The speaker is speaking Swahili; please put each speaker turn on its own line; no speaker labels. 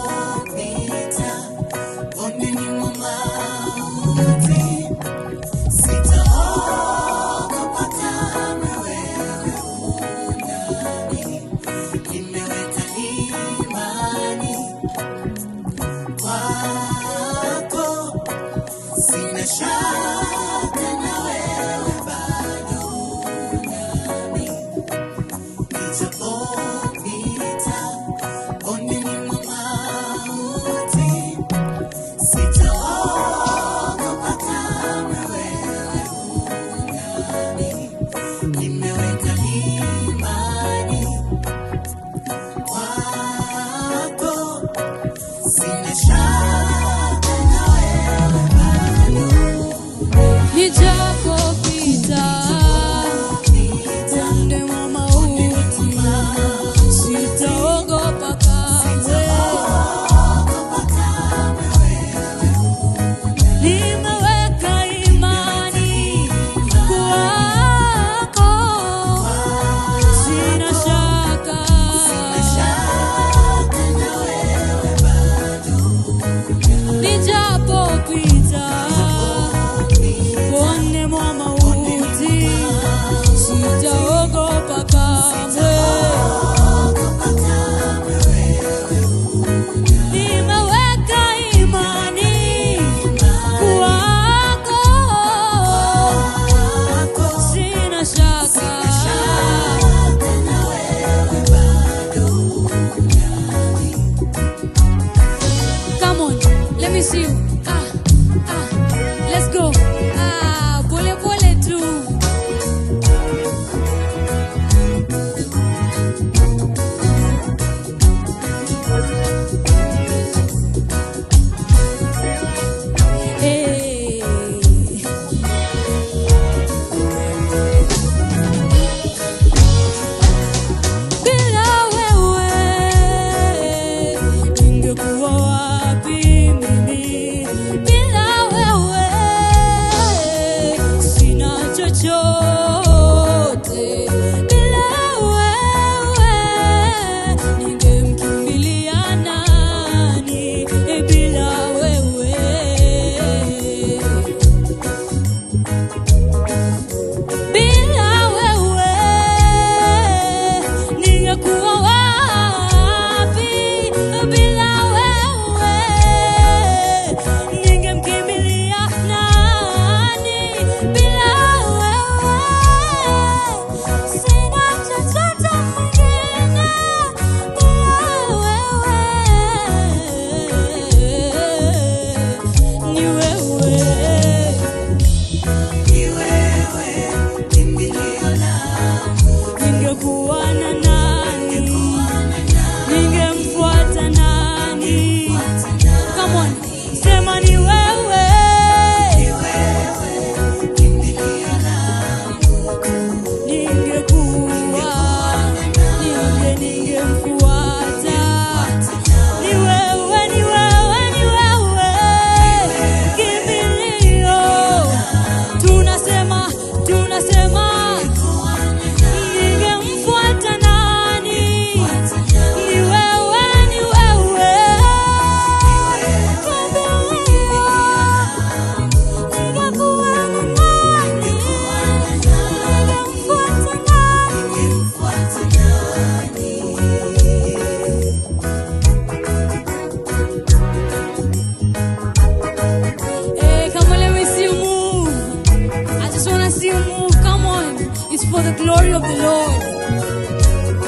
Nijapopita bondeni mwa mauti, sitaogopa kamwe, wewe u nami. Nimeweka imani kwako, sina shaka na wewe bado nami. Nijapopita bondeni mwa mauti, sitaogopa kamwe, wewe u nami. Nimeweka imani kwako, sina shaka na wewe bado.
Nijapopita bonde mwa mauti, sitaogopa kamwe. Nimeweka imani kwako, sina shaka.
Shaka na wewe bado.
Nijapopita bonde mwa mauti, sitaogopa kamwe. Nimeweka imani kwako, sina shaka.
Shaka na wewe bado.
Come on, let me see you. Ah, ah, let's go. Ah, pole pole tu. Hey. Bila wewe ningekuwa wapi mimi? Bila wewe sina chochote. Bila wewe ningemkimbilia nani? Bila wewe. Bila wewe ningekuwa wapi? Bila wewe ningemkimbilia nani? Bila wewe sina chochote mwingine. Bila wewe ni wewe.
Ni wewe kimbilio langu.
Ningekuwa na nani? Ningemfuata nani? Come on, sema ni wewe.
Ni wewe kimbilio langu.
Ningekuwa ningemfuata. Ni wewe, ni wewe, ni wewe kimbilio. Tunasema, tunasema ningemfuata nani? Ni wewe, ni wewe kimbilio. Ningekuwa na nani? Ningemfuata nani?
Ningemfuata nani?
Hey, come on, let me see you move. I just wanna see you move. Come on. It's for the glory of the Lord.